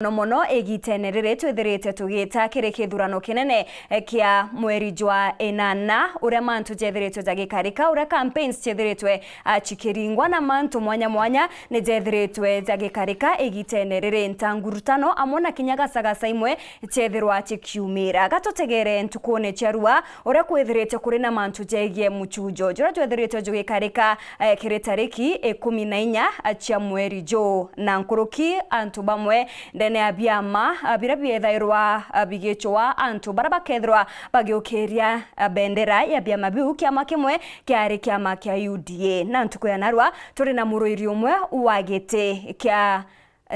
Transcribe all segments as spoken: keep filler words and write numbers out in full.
Mono mono igitene riri twithirite tugita kiri kithurano kinene, eh, kia mweri jwa inana, uria mantu jethiritwe jagikarika, uria campaigns cithiritwe, ah, cikiringwa na mantu mwanya mwanya ni jethiritwe jagikarika igitene riri. Ntangurutano amwe na kinya gasagasa imwe ciethirwa cikiumira. Gatutegere ntukune cia rua uria kwithirite kuri na mantu jegie muchujo juria jwethirite jugikarika, eh, kiri tariki ikumi na inya cia mweri juu. Na nkuruki antu bamwe ndene ya biama, ah, biria biethairwa, ah, bigicwa antu baria bakethirwa bagiukiria, ah, bendera ya biama biu, kiama kimwe kiari kiama kia U D A. Na ntuku ya narua turi na muruiri umwe wa giti kia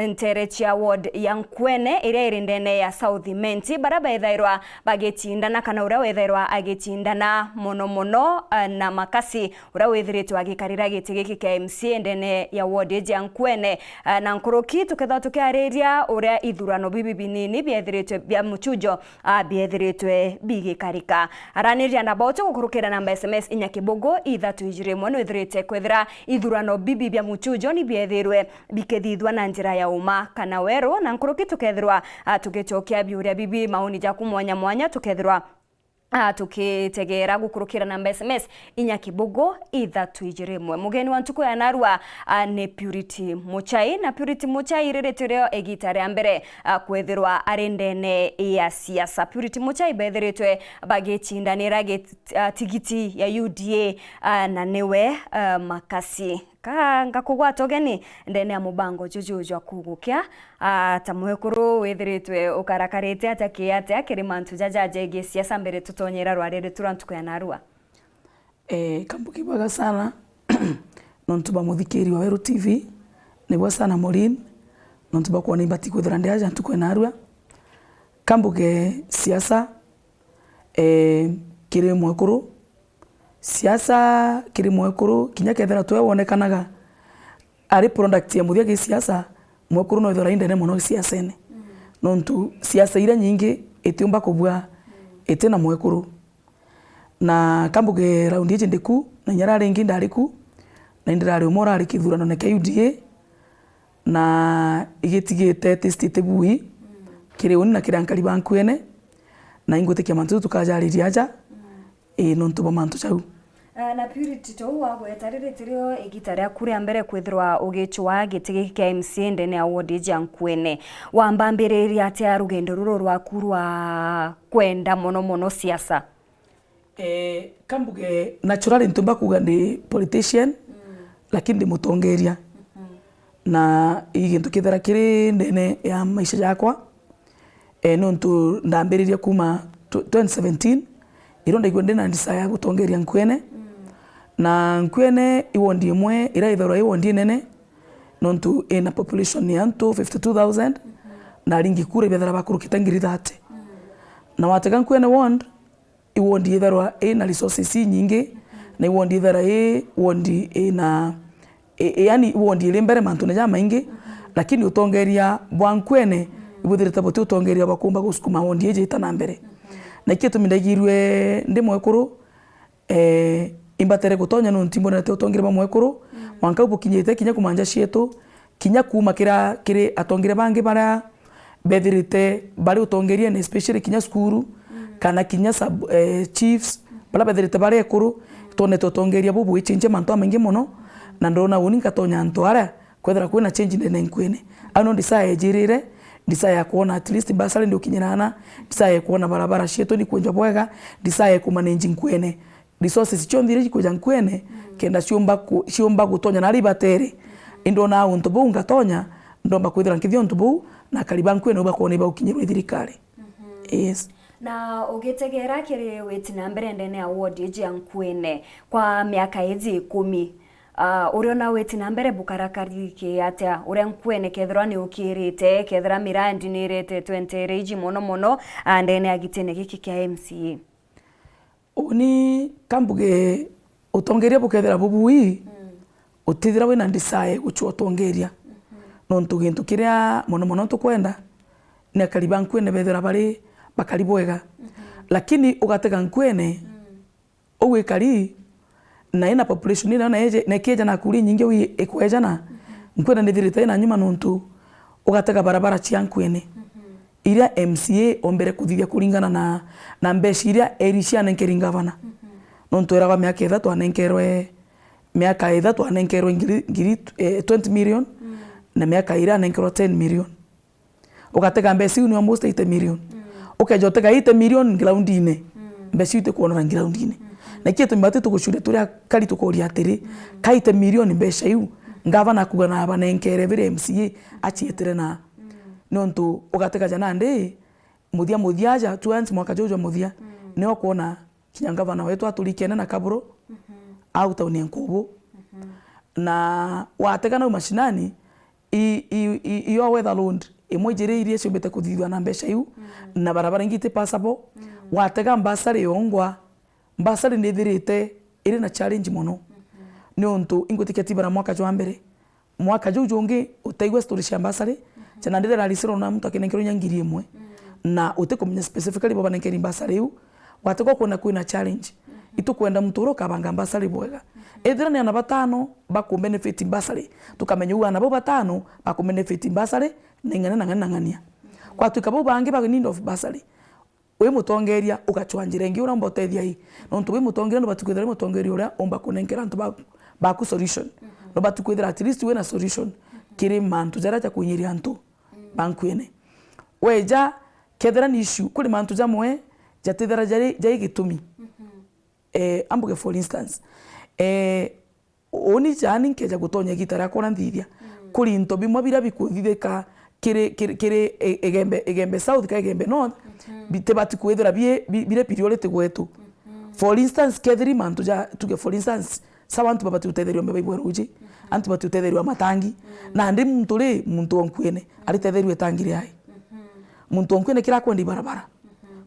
ntere cia ward ya Nkwene iria iri ndene ya South Imenti, baria bethairwa bagicindana kana uria wethairwa agicindana mono mono, eh, na Makasi, uria withiritwe agikarira giti giki kia M C A ndene ya ward iji ya Nkwene. Eh, na nkuruki tukethirwa tukiariria uria ithurano bibi binini biethiritwe bia muchujo, ah, biethiritwe bigikarika. Araniria na bocho gukurukira namba S M S inya kibugu ithatu ijiri imwe, nwithirite kwethira ithurano bibi bia muchujo ni biethirwe bikithithua na njira ya uma kana weru, na nkuruki tukethirwa, ah, tugicokia biuria bibi maoni jaku mwanya mwanya, tukethirwa, ah, tukitegera gukurukira namba S M S inya kibugu ithatu ijiri imwe. Mugeni wa ntuku ya narua, ah, ni Purity Muchai, na Purity Muchai riri tirio igita ria mbere, ah, kwethirwa ari ndene ya siasa. Purity Muchai bethiritwe bagicindanira git-, ah, tigiti ya U D A, ah, na niwe, ah, Makasi. Ka ngakugwata ugeni ndene ya mubango juju jwa kugukia, ah, ta mwekuru withiritwe ukarakarite atia ki atia kiri mantu jaja jegie siasa mbere tutonyera rwariri tura ntuku ya narua? Eh, kambuge bwega sana nontu bwa muthikiri wa Weru T V, nibwa sana Maureen, nontu bwa kwona imbati kwithira ndi aja ntuku ya narua. Kambuge siasa, eh, kiri mwekuru, siasa kiri mwekuru, kinya kethira twe wonekanaga ari product ya muthia gi siasa, mwekuru no ithora indene mono siasene. Nontu siasa iria nyingi itiumba kubua itina mwekuru. Na kambuge raundi iji ndiku, na inya ria ringi ndari ku, na indirari umwe urari kithuranone kia U D A, na igitigite tistite bui kiri uni na kiri ankari ba Nkwene, na ingwitikia mantu jau tukajariria aja, ii, nontu bwa mantu jau. Ah, na Purity, tou wagweta riri tirio igita riaku ria mbere kwithirwa ugicwaa giti giki kia M C A ndene ya ward iji ya Nkwene. Wambambiriria atia rugendo ruru rwaku rwa kwenda mono mono siasa? Eh, kambuge naturally ntumba kuga ndi politician, lakini ndi mutongeria. Na i gintu kithera kiri ndene ya maisha jakwa. Eh, nontu ndambiririe kuma tw-, twenty seventeen, irio ndaigua ndina desire ya gutongeria Nkwene. Na Nkwene i ward imwe ira ithairwa i ward inene, nontu ina population ya antu fifty two thousand, na aringi kura ibethera bakurukite ngiri thirty. Na watega Nkwene ward, i ward itharwa ina resources inyingi, na i ward ithara i ward ina, i, i, yani i ward iri mbere mantune jamaingi, lakini utongeria bwa Nkwene ibuthirite buti utongeria bwa kumba gusukuma ward iji ita na mbere. Na ikio gitumi ndaigirwe ndi mwekuru, eh, imbatere gutonya nontu imbonete utongeria bwa mwekuru, mwanka u bukinyite kinya kumanja cietu, kinya kuuma kira, kiri atongeria bangi baria bethirite bari utongeriene, especially kinya cukuru, kana kinya sub, eh, chiefs, baria bethirite bari ekuru, twonete utongeria bubu bwichenjia mantu amaingi mono, na ndona uni ngatonya antu aria kwethira kwina change ndene Nkwene. Au no desire ejirire, desire ya kwona at least bursary ndi ukinyira ana, desire ya kwona barabara cietu ni kwenjwa bwega, desire ya kumanage Nkwene. Resources cionthe iria cikwija Nkwene, kenda ciumba ku-, ciumba gutonya na aria ibatere. Indonaa untu buu ngatonya, ndomba kwithira nkithia untu buu, na akari ba Nkwene bakwona ibaukinyirwa i thirikari. Yes. Na ugitegera kiri witi na mbere ndene ya ward iji ya Nkwene kwa miaka iji ikumi, ah, uriona witi na mbere bukarakari ki atia? Uria Nkwene kethirwa ni ukirite, kethira mirandi ni irete twenty iji mono mono, ah, ndene ya gitine giki kia M C A? Uni kambuge utongeria bukethira bubui, utithira wina desire gucua utongeria. Nontu gintu kiria mono mono tukwenda ni akari ba Nkwene bethira bari bakari bwega. Lakini ugatega Nkwene, uu ikari, na ina population ina na eje, na ikieja na akuri nyingi uu ikwejana, Nkwene nithirite ina nyuma nontu Ugatega barabara cia Nkuene, iria M C A ombere kuthithia kuringana na, na mbeca iria eri cianenkeri ngavana. Nontu eragwa miaka ithatu anenkerwe, miaka ithatu anenkerwe ngiri, ngiri, eh, twenty million, na miaka iri anenkerwa ten million. Ugatega mbeca iu ni almost eighty million. Ukeja utega eighty million groundine, mbeca iu itikwonera groundine. Na ikio gitumi batu tugucuria turi akari tukuria atiri, ka eighty million mbeca iu, ngavana akuga na abanenkere biri M C A acietire na. Nontu ugatega ja nandi, muthia muthia aja, two months mwaka juju jwa muthia, nio ukwona kinya ngavana wetu aturikene na kaburu, au tauni ya Nkubu. Na watega nau mashinani, i, i, i, i all weather road, imwe ijiri iria ciumbite kuthithua na mbeca iu, na barabara ingi iti passable. Watega mbasari yongwa, mbasari nithirite iri na challenge mono. Niuntu ingwitikia ti bara mwaka jwa mbere. Mwaka juu jungi utaigua story cia mbasari, cia nandi rira risiro na muntu akinenkerwa inya ngiri imwe. Na utikumenya specifically bo banenkeri mbasari iu, Watigwa kwona kwina challenge. Itukwenda muntu uria ukabanga mbasari bwega. Ethira ni ana batano bakubenefit mbasari, tukamenya uu ana bau batano bakubenefit mbasari na ing'ana na ng'ana na ng'ania. Kwatwika bau bangi ba need of bursary, wi mutongeria ugacwa njira ingi uria umba utethia ii. Nontu wi mutongeria nubati kwithira wi mutongeria uria umba kunenkera antu baku, baku solution. Nubati kwithira at least wina solution kiri mantu jaria ja kuinyiria antu ba Nkuene. Weja, kethira ni issue, kuri mantu jamwe jatithira jari, jai gitumi. Eh, ambuge for instance, eh, uni jani nkeja gutonya igita riakwa uria nthithia, kuri into bimwe biria bikuthithika kiri, kiri, kiri e-, Igembe, Igembe South ka Igembe North, bitibati kwithira bi-, bi-, biri priority gwetu. For instance, kethiri mantu ja, tuge for instance, sawa antu babati gutetheria umbe baibwe ruji, antu bati gutetheria matangi, nandi muntu ri, muntu o Nkuene, aritetheria itangi riai. Muntu o Nkuene kira akwenda ibarabara.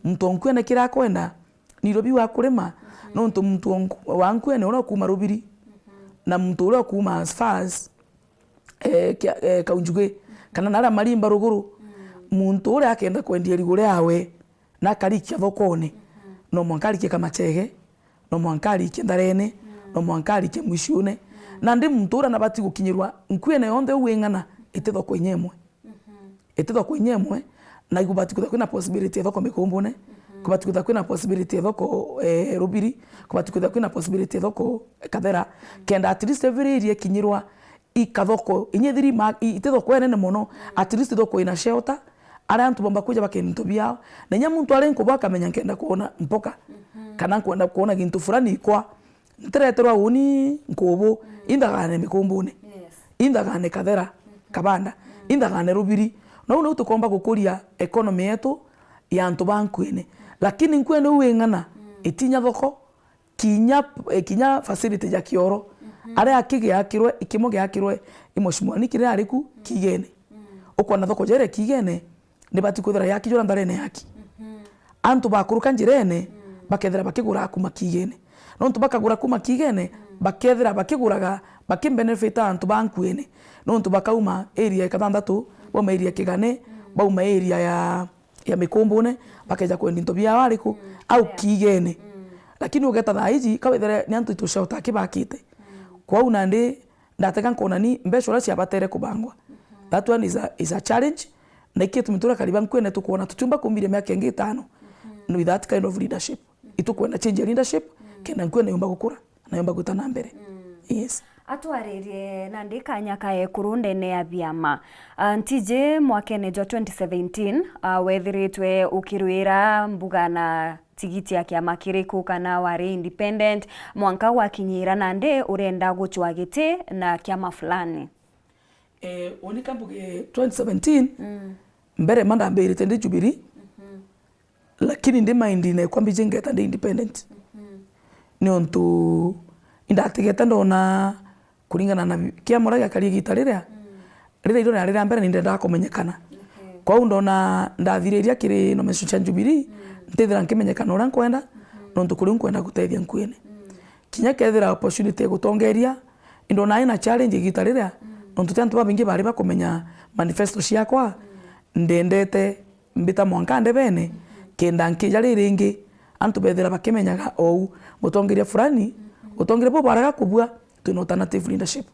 Muntu o Nkuene kira akwenda Nairobi wa kurima, nontu muntu o Nku-, wa Nkuene uria ukuuma Rubiri, na muntu uria ukuuma as far as, eh, kia-, eh, Kaunjugi, kana naria Marimba ruguru, muntu uria akenda kwendia irigu riawe, na akarikia thokone, no mwanka arikie Kamachege, no mwanka arikie Ntharene, no mwanka arikie Mwiciune. Nandi muntu uria nabati gukinyirwa Nkuene yonthe uu ing'ana, iti thoko inya imwe. Iti thoko inya imwe, na ikubati kwithirwa kwina possibility ya thoko Mikumbune, kubati kwithirwa kwina possibility ya thoko, eh, Rubiri, kubati kwithirwa kwina possibility ya thoko Kathera, kenda at least every area ikinyirwa ikathoko, inya ithiri ma-, i-, iti thoko inene mono, at least thoko ina shelter, aria antu bomba kwija bakenda into biao, na inya muntu ari nkubu akamenya nkenda kwona mpoka, kana nkwenda kwona gintu fulani ikwa, ntireterwa uni nkubu, inthagane Mikumbune, inthagane Kathera, Kabanda, inthagane Rubiri. Nau niu tukomba gukuria economy yetu ya antu ba Nkuene. Lakini Nkuene uu ing'ana, itinya thoko, kinya, eh, kinya facility ja kioro. Aria aki giakirwe, ikimo giakirwe i Mheshimiwa Nick riria ari ku Kiigene. Ukwona thoko ja iria Kiigene, nibati kwithira yaki jura Ntharene yaki. Antu bakuruka njirene, bakethira bakigura kuma Kiigene. Nontu bakagura kuma Kiigene, bakethira bakiguraga, bakibenefita antu ba Nkuene. Nontu bakauma area ya Kathanthatu, bauma area ya Kigane, bauma area ya ya Mikumbune, bakeja kwendia into biao ariku, au Kiigene. Lakini ugeta thaa iji, kawethire ni antu itu shelter akibakite. Kwou nandi, ndatega nkona ni mbeca uria ciabatere kubangwa. That one is a, is a challenge. Na ikio gitumi turia kariba Nkuene tukwona tutiumba kumbiria miaka ingi itano with that kind of leadership. Itukwenda change ya leadership, kenda Nkuene yumba gukura. Na yomba gwita na mbere. Yes. Atwaririe nandi kanya ka ekuru ndene ya biama. Ah, ntiji mwakene jwa twenty seventeen, ah, wethiritwe ukirwira mbuga na tigiti ya kiama kiriku kana wari independent, mwanka gwakinyira nandi urenda gucwa giti na kiama fulani? Eh, uni kambuge twenty seventeen, mbere ma ndambirite ndi Jubilee, lakini ndi mindine ekwa mbiji ngeta ndi independent. Niuntu indatigete ndona kuringana na bi-, kiama uria giakari igita riria, riria iro riari ria mbere nindendaga kumenyekana. Kwou ndona ndathiriria kiri nomination cia Jubilee, ntithira nkimenyekana uria nkwenda, niuntu kuri nkwenda gutethia Nkuene. Kinya kethira opportunity igutongeria, indona ina challenge igita riria, niuntu ti antu babaingi bari bakumenya manifesto ciakwa, ndendete mbita mwanka ndebene, kenda nkija riringi, antu bethira bakimenyaga ou, mutongeria fulani, utongeria bubaraga kubua, twina alternative leadership.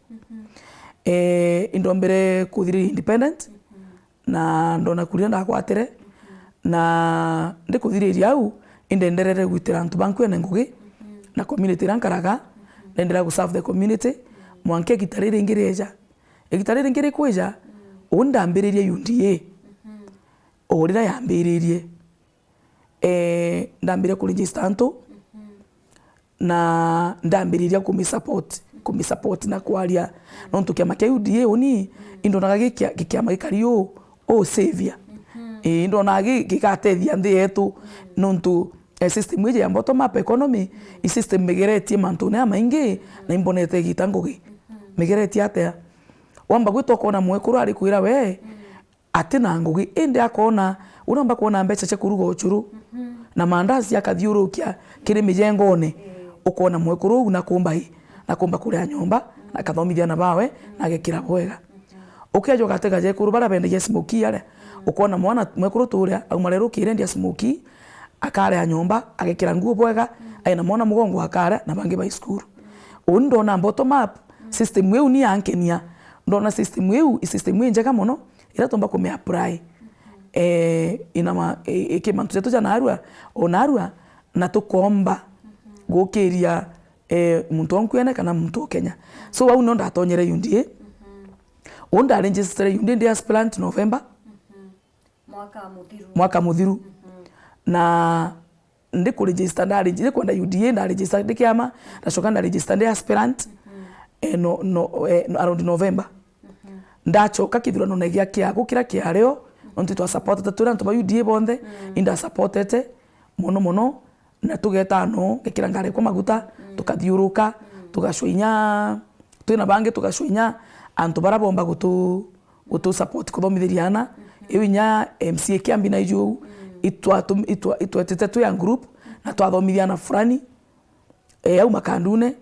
Eh, indombere kuthiriria independent, Na ndona kuria ndagwatire, na ndikuthiriria au, indenderere gwitira antu ba nkuene ngugi, na community iria nkaraga, ndenderea gu serve the community, mwanka igita riri ringi rieja. Igita riri ringi rikwija, uu ndambiririe U D A, o riria yambiririe. Eh, ndambiria ku register antu, na ndambiriria kumi support, kumi support na kwaria. Nontu kiama kia U D A uni, indonaga gi kia-, gi kiama gikari uu, uu savior. Ii, indonaga gi-, gigatethia nthi yetu, nontu, eh, system iji ya bottom up economy, i system migeretie mantune jamaingi, na imbonete igita ngugi. Migeretie atia? Wamba gwita ukona mwekuru arikwira we, ati na ngugi, indi akona, uromba kwona mbeca cia kuruga ucuru, na mandazi akathiurukia kiri mijengone, ukona mwekuru uu na kumba i, na kumba kuria nyomba, na akathomithia ana bawe, na agekira bwega. Ukeja ugatega jekuru baria bendagia smoki aria, ukona mwana, mwekuru tu uria, auma rero ukirendia smoki, akaria nyomba, agekira nguo bwega, aina mwana mugongo akaria, na bangi bai cukuru. Uni ndona bottom up, system iu ni yankenia. Ndona system iu, i system injega mono, iria tumba kumi apply. Eh, ina ma-, i-, iki mantu jetu ja narua, o narua, na tukomba gukiria, eh, muntu o nkuene kana muntu o Kenya. So, au nio ndatonyere U D A. Uu ndaregister U D A ndi aspirant November. Mwaka muthiru. Mwaka muthiru. Na ndi ku register, nda regi-, ndi kwenda U D A, nda register ndi kiama, ndacoka nda register ndi aspirant, eh, no, no, eh, no, around November. Ndacoka kithuranone gia kiagu kiria kiario, nontu twa supportete turi antu ba U D A bonthe, inda supportete mono mono, na tugeta no, ngekira ngari kwa maguta, tukathiuruka, tugacwa inya, twina bangi tugacwa inya antu baria bomba gutu, gutu support kuthomithiria ana. Iu inya M C A Kiambi na iju uu, itwatum-, itwa-, itwetete twi a group, na twathomithia ana fulani, eh, au makandune,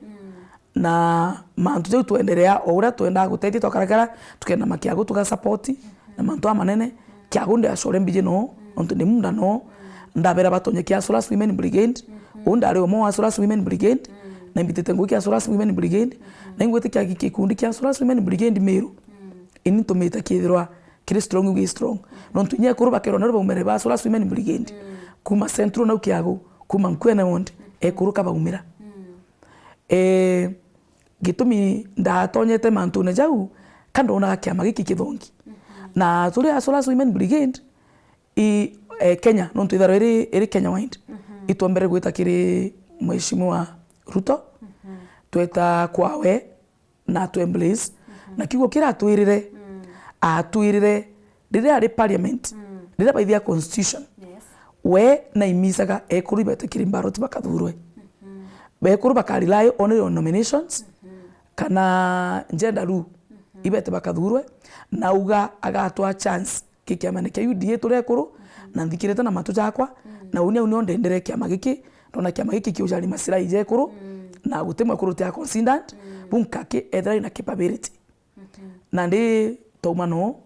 na mantu jau twenderea o uria twendaa gutethia twakarakara, tukenda makiagu tuga support, na mantu amanene, kiagu ndiacore mbiji no, nontu ni munda no, ndabera batonye kia Solas Women Brigade, uu ndari umwe wa Solas Women Brigade, na imbitite ngugi kia Solas Women Brigade, na ingwitikia gi-, gikundi kia Solas Women Brigade Meru, ini ntumite kithirwa kiri strong, gi strong. Nontu inya ekuru bakerwa nero baumire ba Solas Women Brigade, kuma Central nau kiagu, kuma Nkuene ward, ekuru ka baumira. Eh, gitumi ndatonyete mantune jau, ka ndonaga kiama giki kithongi. Na turi a Solas Women Brigade, i, eh, Kenya, nontu itharwa iri, iri Kenya wide, itwombere gwita kiri Mheshimiwa Ruto, tweta kwawe, na atwe embrace. Na kiugo kiria atwirire, atwirire riria ari parliament, riria baithia constitution, we naimisaga ekuru ibetikiri ballot bakathurwe. Ekuru bakarely on your nominations, kana gender rule, ibete bakathurwe, na auga agatwa chance ki kiamane kia U D A turi ekuru, na nthikirite na matu jakwa, na uni au nio ndendere kiama giki, ndona kiama giki kiujari maslahi ja ekuru, na guti mwekuru utia considered, bu nkaki ethira ina capability. Na ndi tauma no,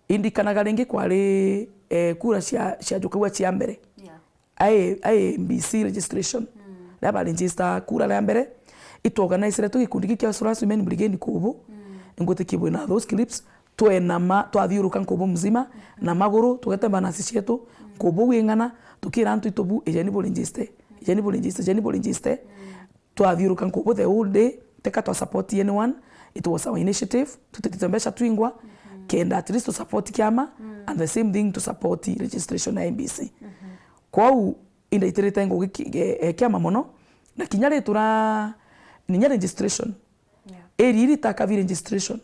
indikanaga ringi kwari, eh, kura cia, cia njukagua cia mbere. I, I M B C registration. Riria ba register kura ria mbere, itworganisire tu gikundi giki kia Solas Women Brigade nkubu. Ingwitikia bwina those clips, twenama, twathiuruka nkubu mzima, na maguru, tugetemba na nasi cietu, nkubu wing'ana, tukira antu itubu, ijeni bu register, ijeni bu register, ijeni bu register. Twathiuruka nkubu the whole day, teka twa support anyone, it was our initiative, tutitite mbeca twingwa, kenda at least tu support kiama, and the same thing tu support registration ya I E B C. Kwou, indaitirite ngugi ki-, e-, e-, kiama mono, na kinya ritura, ninya registration, iri iri ta kabi registration,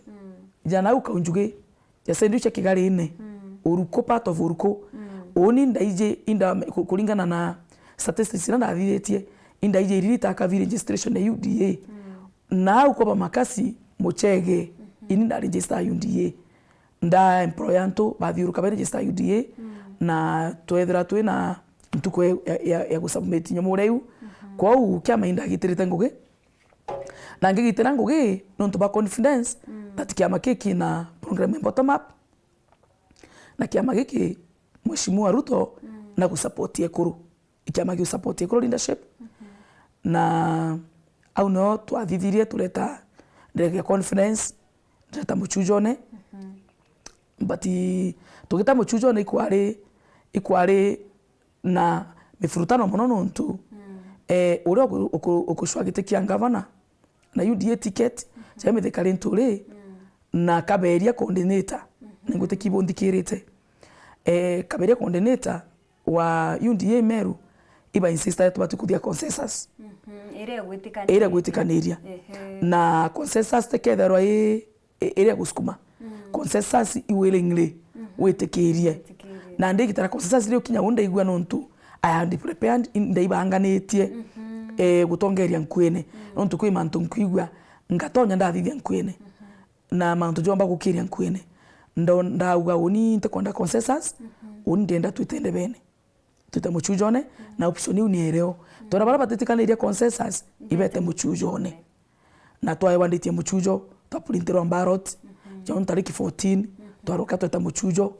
jana au kaunjugi, ja sendu cia Kigarine, uruku, part of uruku. Uni ndaiji inda, ku-, kuringana na statistics iria ndathithitie, indaiji iri iri ta kabi registration ya U D A. Na au kwa ba makasi, Muchege, ini nda register U D A. Nda employ antu bathiuruka ba register U D A, na twethira twina ntuku ya, ya, ya, ya gu submit nyomu riu. Kwou kiama indagitirite ngugi, na ngigitira ngugi nontu bwa confidence that kiama kiki na program ya bottom up, na kiama giki Mheshimiwa Ruto na gu support ekuru. Kiama giu support ekuru leadership. Na au nio twathithirie tureta, ndireta confidence, ndireta muchujone. But tugita muchujone ikwari, ikwari na mifurutano mono nontu, eh, uria uku-, uku-, ukucwa giti kia ngavana na U D A ticket, Jamie Thika Linturi, na Kaberia coordinator, ningwitikia ibunthikirite. Eh, Kaberia coordinator wa U D A Meru, iba insista tubati kuthia consensus. Mhm, iria igwitikaniria. Iria igwitikaniria. Ehe. Na consensus teketherwa i, i, iria gusukuma. Consensus i willingly witikirie. Witikirie. Na ndigitara consensus riu kinya u ndaigua nontu I had prepared, in-, ndaibanganitie, eh, gutongeria nkuene. Nontu kwi mantu nkuigua ngatonya ndathithia nkuene. Na mantu jomba gukiria nkuene. Ndo-, ndauga uni ntikwenda consensus, uni ndienda twite ndebene. Twite muchujone, na option iu ni irio. Twona baria batitikanirie consensus, ibete muchujone. Na twaewa nditie muchujo, twapurintirwa ballot, jau ntariki fourteen, twaroka tweta muchujo.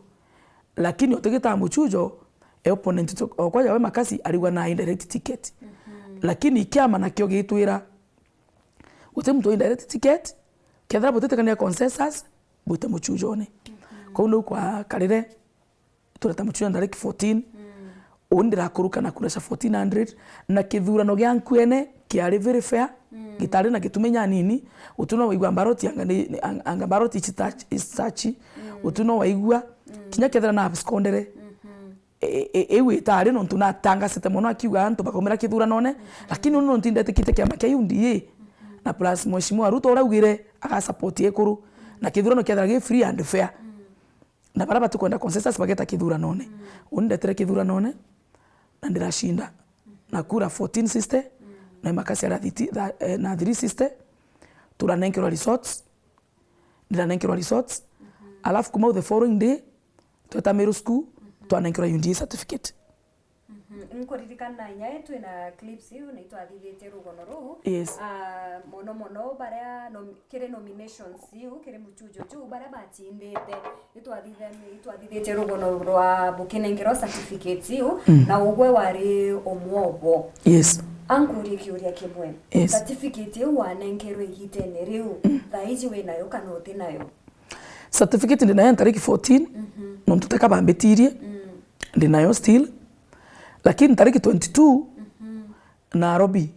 Lakini utigitaa muchujo, e opponent tu-, okwa jawe Makasi arigwa na indirect ticket. Lakini kiama nakio gitwira, guti muntu wa indirect ticket, kethira butitikania consensus, bwite muchujone. Kou niu kwakarire, tureta muchujo ntariki fourteen. Uni ndirakuruka na kura cia fourteen hundred, na kithurano gia nkuene kiari very fair, gitari na gitumi nyanini, guti no waigua mbaroti anga ni, ni, ang-, anga mbaroti ici touch, ici touch, guti no waigua, kinya kethira na abscondere. E, e, e, iu itari nontu natangasite mono akiuga antu bakaumira kithuranone, lakini uni nontu indetikite kiama kia U D A, na plus Mheshimiwa Ruto uria augire aga support ikuru, na kithurano kethira gi free and fair. Na baria batikwenda consensus bageta kithuranone. Uni ndetire kithuranone, na ndiracinda na kura fourteen sixty, na Makasi aria thirty, tha-, eh, na three sixty, turanenkerwa results, ndiranenkerwa results, alafu kuma the following day, tweta Meru School, twanenkerwa U D A certificate. Mhm. Nkuririkana inya twina clips iu na itwathithitie rugono ruu. Yes. Ah, mono mono baria nom-, kiri nominations iu, kiri muchujo juu, baria bachindite, itwathithe-, itwathithitie rugono rwa bukinengerwa certificates iu, na ugwe wari umwe obo. Yes. Ankurie kiuria kimwe. Yes. Certificate iu wanenkerwe igitene riu, thaa iji winayo kana utinayo? Certificate ndinayo ntariki fourteen, nontu teka bambitirie, ndinayo still. Lakini ntariki twenty-two, Nairobi,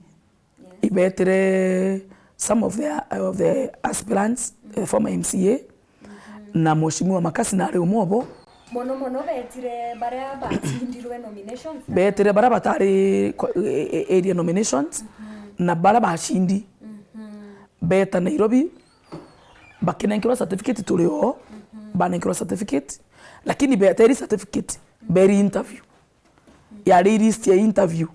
ibetire some of the, of the aspirants, eh, former M C A, na Mheshimiwa Makasi nari umwe obo. Mono mono betire baria bacindirwe nominations. Betire baria batari kwa, e, e, area nominations, na baria bacindi. Beta Nairobi, bakinenkerwa certificate turi o, banenkerwa certificate, lakini beteri certificate, beri interview. Yari list ya interview.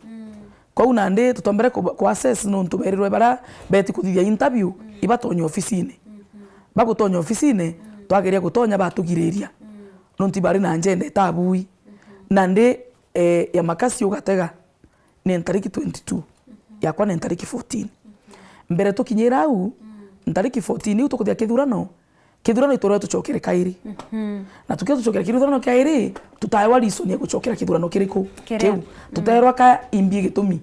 Kwou nandi tutombere ku, ku assess nontu berirwe baria beti kuthithia interview, ibatonye ofisine. Bagutonya ofisine, twageria gutonya batugiriria. Nontu ibari na agenda itabui. Nandi, eh, ya Makasi ugatega, ni ntariki twenty-two, yakwa ni ntariki fourteen. Mbere tukinyira au, ntariki fourteen iu tukuthia kithurano, kithurano itwirwe tucokere kairi. Na tukia tucokera kithurano kairi, tutaewa reason ya gucokera kithurano kiriku kiu. Tuterwa ka imbi gitumi.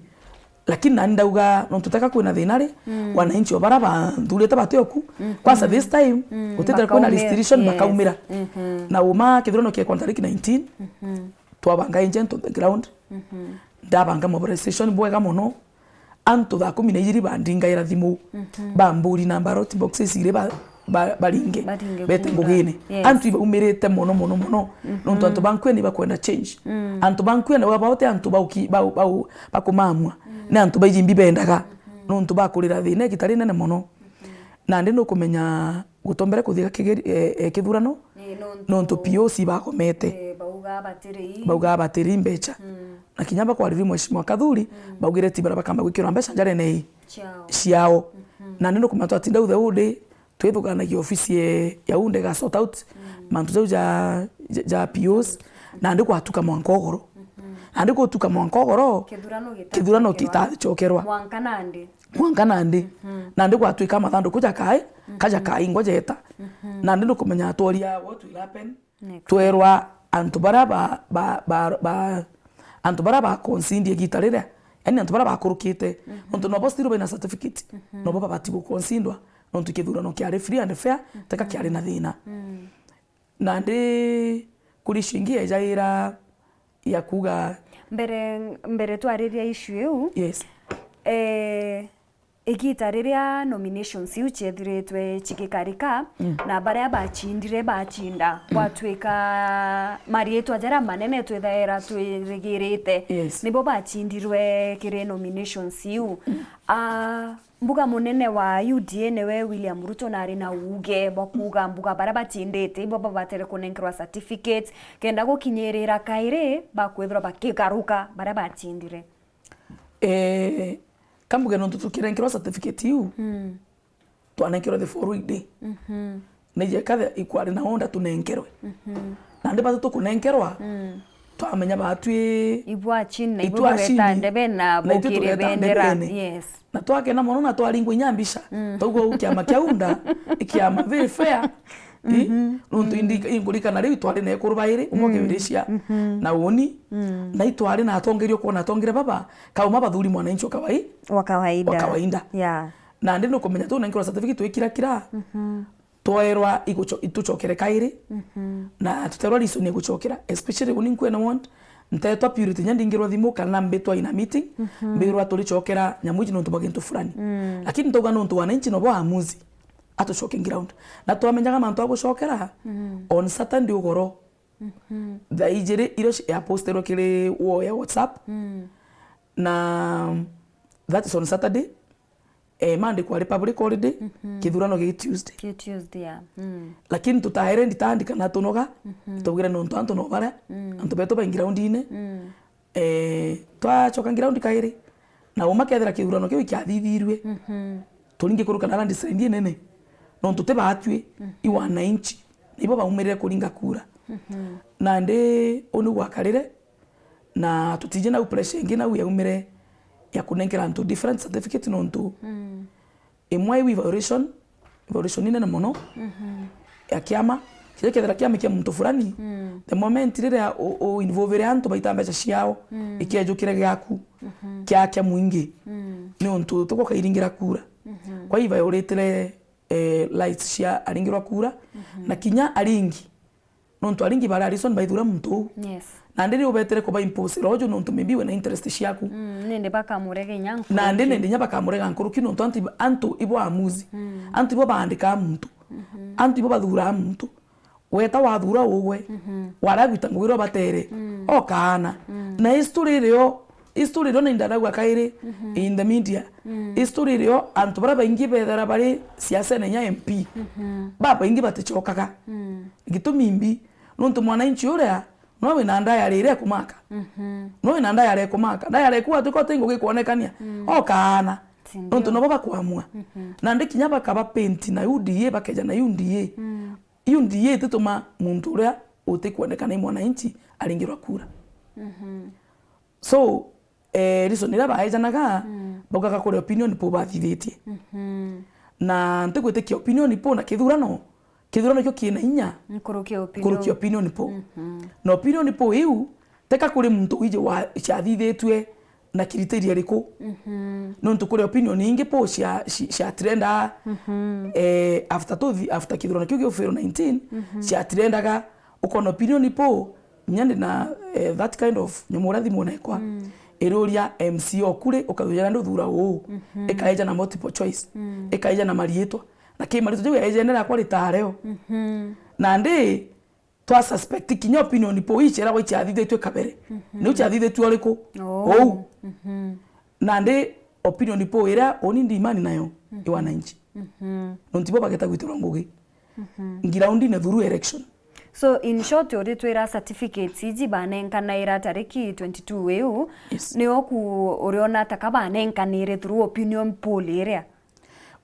Lakini nani ndauga, nontu teka kwina thina ri, wananchi o bara banthurite batioku. Kwanza this time, gutitire kwina restriction, bakaumira. Na uma kithurano kiekwa ntariki nineteen, twabanga agent on the ground. Ndabanga mobilization bwega mono. Antu thaa kumi na ijiri bandingaira thimu, bamburi na ballot boxes iri ba, ba, baringe, bete ngugine. Antu ibaumirite mono, mono, mono. Nontu antu ba nkuene ibakwenda change. Antu ba nkuene baba bote antu bauki, bau, bau, bakumamwa. Ni antu baiji mbi bendaga. Nontu bakurira thina igita rinene mono. Nandi nukumenya gutombere kuthika kigeri-, eh, eh, kithurano, nontu P O C bagomete. Baugaa batiri mbecha. Na kinya bakwariri Mheshimiwa Kathuri, baugire ti bara bakamba gwikirwa mbecha njarene ii ciao. Nandi nukumenya twatinda uthe undi, twithuganagia ofisi ye, ya unde ga sort out mantu jau ja, ja, ja P Os, nandi gwatuka mwanka ugoro. Nandi gutuka mwanka ugoro, kithurano gitacokerwa. Mwanka nandi. Mwanka nandi. Nandi gwatwika mathanduku jakai, kajakai ngwa jeta. Nandi nukumenya tworia what will happen. Twerwa antu bara ba, ba, ba, ba, antu bara ba concede igita riria, yani antu bara bakurukite, nontu nobo still baina certificate, nobo babati gu concedwa, nontu kithurano kiari free and fair, teka kiari na thina. Nandi kuri issue ingi yejaira ya kuuga. Mbere, mbere twariria issue iu, Yes. eh, igita riria nominations iu ciethiritwe cigikarika, na baria bacindire bacinda, gwatwika mariitwa jaria manene twithaira twirigirite, Yes. nibo bacindirwe kiri nominations iu. Ah, mbuga munene wa U D A niwe William Ruto nari na uuge bwa kuuga mbuga baria bacindite ibo babatere kunenkerwa certificate, kenda gukinyirira kairi bakwithirwa bakigaruka baria bacindire. Eh, kambuge nontu tukirenkerwa certificate iu, twanenkerwe the following day. Nije kathe ikwari na order tunenkerwe. Nandi batu tukunenkerwa, twamenya batwi Ibwa chini na ibwa itwi acini, beta ndebe na na itwi bukiri tugeta bendera. Ndebene. Yes. Na twakena mono na twaringwa inya mbica. Tauga u kiama kia UDA, i kiama very fair. I, nontu indi-, inkurikana riu itwari na ekuru bairi, umwe Kibiricia na uni, na itwari na atongeria ukwona atongire baba, kauma bathuri mwananchi wa kawai-, Wa kawaida. Wa kawaida. Yeah. Nandi nukumenya tu nenkerwa certificate twikirakira, twaerwa igucho-, ituchokere kairi, na tuterwa reason ya guchokera, especially uni nkwena want, ntetwa Purity nya ndingirwa thimu kana mbitwa in a meeting, mbirwa turichokera nyamu iji nontu bwa gintu fulani. Lakini ntauga nontu wananchi nobo amuzi. Atucoke ground. Na twamenyaga mantu a gucokera on Saturday ugoro. Thaa ijiri irio ci-, yaposterwe kiri wall ya WhatsApp. Na that is on Saturday. Eh, Monday kwari public holiday, kithurano gigi Tuesday. Ki Tuesday, yeah. Lakini tutaere nditandi kana tunoga, tubwire nontu antu no baria, antu betu bai groundine. Eh, twacoka ground kairi, na uma kethira kithurano kiu ikiathithirue, turingi kurukana landslide inene, nontu ti batwi, i wananchi, nibo baumirire kuringa kura. Nandi uni gwakarire, na tutiji nau pressure ingi nau yaumire ya kunenkera antu different certificate nontu imwe iu i violation, violation inene mono ya kiama. Kiria kethira kiama kia muntu fulani, the moment riria u, u involve antu baita mbeca ciao, ikiejukire giaku, kia, kia mwingi, ni untu tuko kairingira kura. Kwa i violate-re, eh, rights cia aringirwa kura, na kinya aringi. Nontu aringi baria reason baithura muntu uu. Yes. Nandi ni ubetere kuba impose roju nontu maybe wina interest ciaku. Mm, nindi bakamurega inya nkuruki. Nandi nindi inya bakamurega nkuruki nontu antu, antu ibo amuzi. Antu ibo baandikaa muntu. Antu ibo bathuraa muntu. Weta wathura ugwe. Waragwita ngugi iria ubatere. Okaana. Na history irio History irio ni ndarauga kairi in the media. History irio antu baria baingi bethera bari siasene inya M P, babaingi baticokaga. Gitumi mbi, nontu mwananchi uria no wina diary iria ekumaka. No wina diary ekumaka. Diary eku watuika uti ngugi kwonekania. Okaana. Nontu nobo bakwamua. Nandi kinya bakaba paint na U D A, bakeja na U D A. U D A itituma muntu uria utikwonekana i mwananchi aringirwa kura. So, eh, reason iria baejanaga, baugaga kuri opinion poll bathithitie. Na ntigwitikia opinion poll na kithurano, kithurano kio kina inya nkuruki ya opinion poll. Na opinion poll iu, teka kuri muntu wiji wa, ciathithitue na criteria iriku. Nontu kuri opinion ingi poll cia, ci-, cia trenda, eh, after to thi-, after kithurano kiu kia uviro nineteen, cia trendaga, ukona opinion poll, Inya ndi na, eh, that kind of nyamu uria thimu nekwa. Iruria M C o kuri, ukauria nandi uthura uu. Ikaeja na multiple choice. Ikaeja na mariitwa. Na ki mariitwa jau yaejene riakwa ritario. Nandi twa suspect kinya opinion poll ii ciaragwa iciathithitue kabere. Niu ciathithitue uriku? Uu. Nandi opinion poll iria uni ndi imani nayo, i wananchi. Nontu bo bageta gwitirwa ngugi. Ngiraundine through election. So, in short, uritwira certificates iji banenkanaira tariki twenty-two iu, yes, nio ku uriona taka banenkanire through opinion poll iria?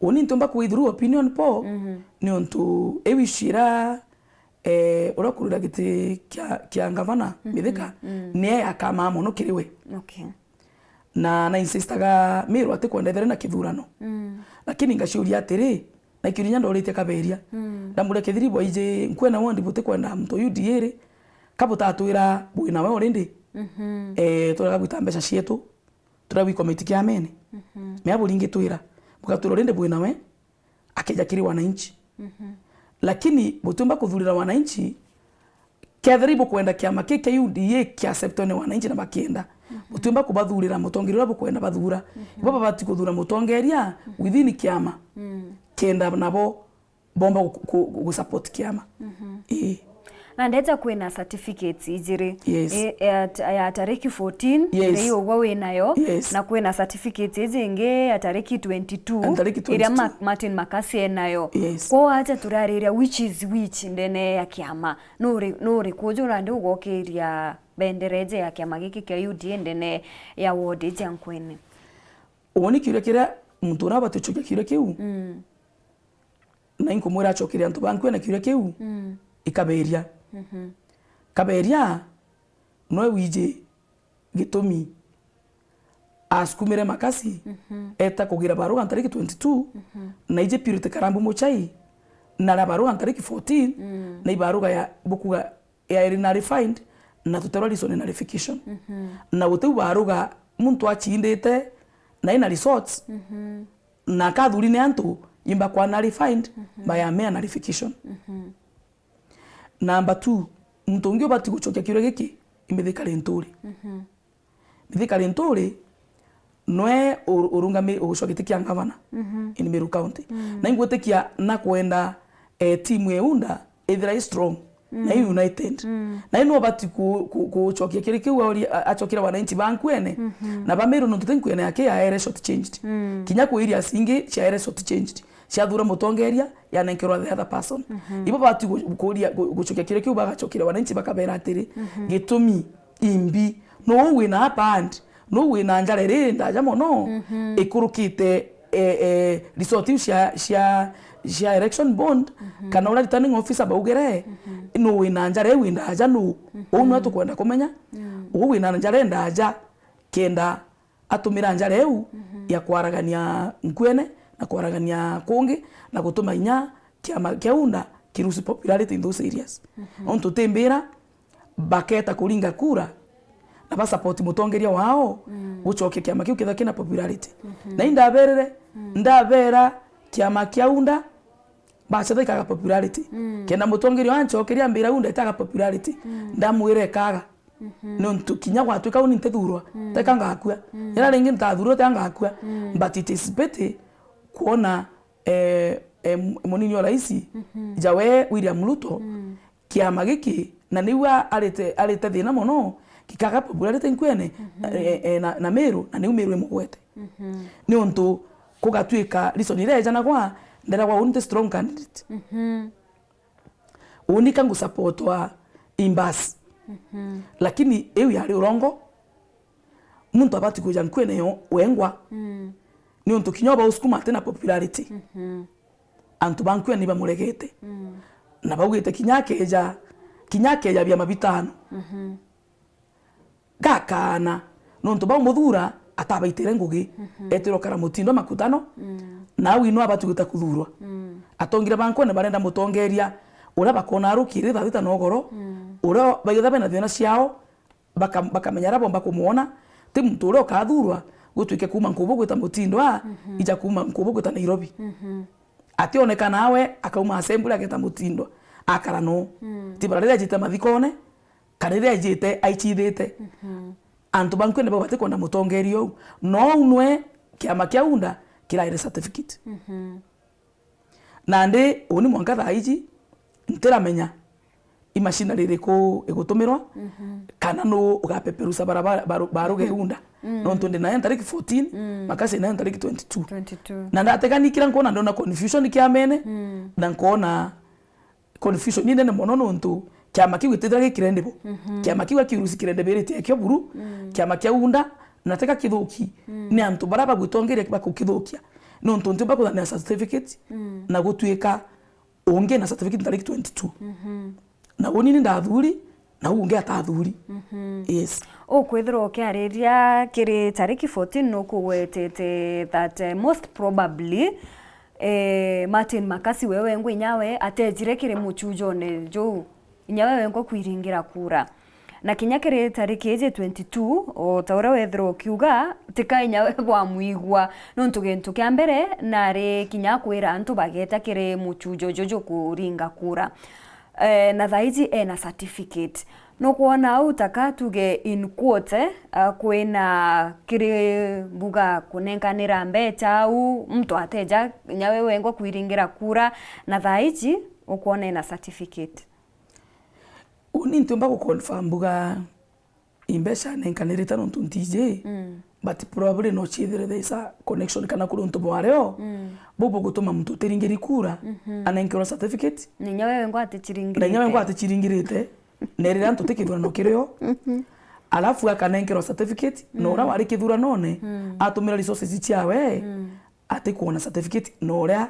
Uni ntiumba kwi through opinion poll, niuntu iu issue ira, eh, uria ukurira giti kia, kia ngavana, Mithika, nie yakamaa mono kiri we. Okay. Na, na insistaga Miru atikwenda ethire na kithurano. Lakini ngaciuria atiri, na ikiuria inya ndoritie Kaberia. Ndamuria kethiri bwaiji nkwena wondi butikwenda muntu U D A ri, ka butatwira bwi nawe already? Eh, turega gwita mbeca cietu, turega gwi committee kia mene. Mea buringitwira, bugatwira already bwi nawe, akeja kiri wananchi. Lakini butiumba kuthurira wananchi, kethira ibukwenda kiama ki kia U D A ki acceptwe ni wananchi na bakienda, butiumba kubathurira mutongeria uria bukwenda bathura. Ibo babati kuthura mutongeria within kiama, kenda nabo bomba gu, gu, gu support kiama. Ii. Na ndeja kwina certificates ijiri. Yes. I, ya, ya tariki fourteen, yes, iria ugwa winayo, yes, na kwina certificate iji ingi ya tariki twenty-two, and tariki iria twenty-two. Ma-, Martin Makasi enayo. Yes. Kwou aja turariria which is which ndene ya kiama. Nuri, nuri kuju urandi ugokiria bendera iji ya kiama giki kia U D A ndene ya ward iji ya Nkwene? Uuni kiuria kiria muntu uria abati gucokia kiuria kiu, mm, na inkumwira acokerie antu ba Nkwene kiuria kiu, mm, ikaberia. Mhm. Kaberia, noe wiji gitumi asukumire Makasi, mhm, eta kugira baruga ntariki twenty-two, mhm, na iji Purity Karambu Muchai, na aria baruga ntariki fourteen, mm, na ibaruga ya bukuga ya iri nullified, na tuterwa reason nullification. Mhm. Na gutiu baruga muntu acindite na ina results, mhm, na akathuri ni antu, imba kwa nullified, mhm, by a mere nullification. Mhm. Number two, muntu ungi ubati gucokia kiuria giki i Mithika Linturi. Mhm. Mithika Linturi nwe u-, urungami-, ugucwa giti kia ngavana, mhm, in Meru County. Mm. Na ingwitikia na kwenda, eh, timu ya UDA ithira i strong, mm, na i united. Mm. Na i nwe ubati ku-, ku-, kucokia kiri kiu auri-, a-, acokire wananchi ba Nkwene, mhm, na ba Meru nontu ti Nkwene yake yaere short changed. Mm. Kinya kwi areas ingi ciaere short changed. Ciathura mutongeria, yanenkerwa the other person. Mhm. Ibo bati gu-, kuria, gu-, gucokia kiuria kiu bagacokire wananchi bakabera atiri, mhm, gitumi imbi, nuu wina upper hand, nuu wina njara iri ndaja mono, mhm, ikurukite, eh, eh, result iu cia, cia, cia election bond, mhm, kana uria returning officer baugere, mhm, nuu wina njara iu indaja nuu? Mhm. Uu nwe tukwenda kumenya. Mm. Uu wina njara indaja kenda atumira njara iu, mhm, ya kwaragania Nkwene na kwaragania kungi na gutuma inya kiama kia UDA ki lose popularity in those areas. Mhm. Nontu timbira baketa kuringa kura na ba support mutongeria wao, mm, gucokia kiama kiu kethira kina popularity. Mhm. Na indaberire, mm, ndabera kiama kia UDA bacetha ikaga popularity. Mm. Kenda mutongeria ancokeria ambira UDA itaga popularity, mm, ndamwira ikaga. Mhm. Nontu kinya gwatuika uni ntithurwa, mm, teka ngakua. Mm. Ira ringi ntathurwa, teka ngakua. Mm. But it is pity kwona, eh, eh, munini wa raisi, mhm, jawe William Ruto, mm, kiama giki, na niu a-, arite, arite thina mono, gikaga popularity Nkwene, mhm, eh, eh, na, na Meru, na niu Meru imugwete. Mhm. Niuntu kugatuika reason iria ejanagwa, nderagwa uni nti strong candidate. Mhm. Uni ka ngusupportwa imbasi. Mhm. Lakini iu yari urongo. Muntu abati kwija Nkwene yo wengwa. Mm. Niuntu kinya ubausukuma atina popularity. Mhm. Antu ba Nkwene ibamuregete. Mm. Na baugite kinya akeja, kinya akeja biama bitano. Mhm. Gakaana, nontu baumuthura atabaitire ngugi, mhm, etirwe kara mutindo makutano, mm, na au ino abati gwita kuthurwa. Mm. Atongeria ba Nkwene barenda mutongeria uria bakona arukiri thaa thita na ugoro, mm, uria baitha bena thina ciao, baka-, bakamenya aria bomba kumwona, ti muntu uria ukathurwa gutwike kuuma nkubu gwita mutindo a, mhm, ija kuuma nkubu gwita Nairobi. Mhm. Ationekana awe, akauma assembly ageta mutindo, akara no. Mm. Ti bara riria ajite mathikone, kana riria ejite aichithite. Mhm. Antu ba Nkwene bau batikwenda mutongeria uu. No uu nwe kiama kia UDA kiraire certificate. Mhm. Nandi uni mwanka thaa iji ntiramenya i machinery iriku igutumirwa, mhm, kana nu ugapeperusa bara ba, ba, ba ruge UDA. Mm. Nontu ndi nayo ntariki fourteen, mm, Makasi nayo ntariki twenty-two. Twenty-two. Na ndateganikira nkona ndona confusion kiamene, mm, na nkona confusion inene mono nontu kiama kiu gitithira gi credible. Mhm. Kiama kiu akiurusi credibility ekio buru, mm, kiama kia UDA, na teka kithuki, mm, ni antu bara bagwitongeria bakukithukia. Nontu ntiumba kuthania certificate, mm, na gutuika ungi na certificate tariki twenty-two. Mhm. Na uni ni ndathuri, na uu ungi atathuri. Mhm. Yes. Ukwithirwa ukiariria kiri tariki fourteen nukugwetete that, eh, most probably, eh, Martin Makasi we wengwa inyawe atejire kiri muchujone juu, inyawe wengwa kwiringira kura. Na kinya kiri tariki iji twenty-two, o ta uria wethirwa ukiuga, ti ka inya we bwamwigua, nontu gintu kia mbere nari kinya kwira antu bageta kiri muchujo juju kuringa kura. Eh, na thaa iji ena certificate. Nukwona au ta ka tuge in quote, eh, ah, kwina kiri mbuga kunenkanira mbecha au, muntu ateja inya we wengwa kwiringira kura, na thaa iji ukwona ena certificate. Uni ntiumba guconfirm mbuga imbeca nenkanirite nontu ntiji, mm, but probably no ciithire there is a connection kana kuri untu bwario, mm, buu bugutuma muntu utiringiri kura, mhm, anenkerwa certificate. Na inya we wengwa atichiringirite. Na inya wengwa atichiringirite. Na riria antu ti kithurano kirio, mhm, alafu akanenkerwa certificate, na uria, mm, wari kithuranone, mm, atumira resources ciawe, mm, atikwona certificate na uria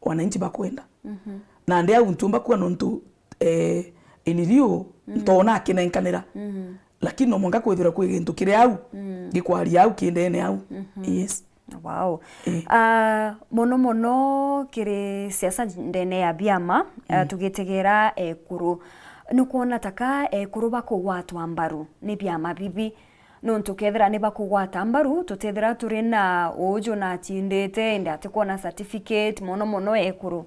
wananchi bakwenda. Mhm. Nandi au ntiumba kuga nontu, eh, in lieu, mm, ntoona akinenkanira. Mhm. Lakini no mwanka kwithirwa kwi gintu kiri au, mm, gikwaria au, ki ndene au. Mhm. Yes. Wow. Eh. Ah, mono mono kiri siasa ndene ya biama, ah, mm, tugitegera ekuru. Nukwona ta ka ekuru bakugwatwa mbaru ni biama bibi? Nontu kethira ni bakugwata mbaru, tutethira turi na uju na achindite, indi atikwona certificate, mono mono ekuru.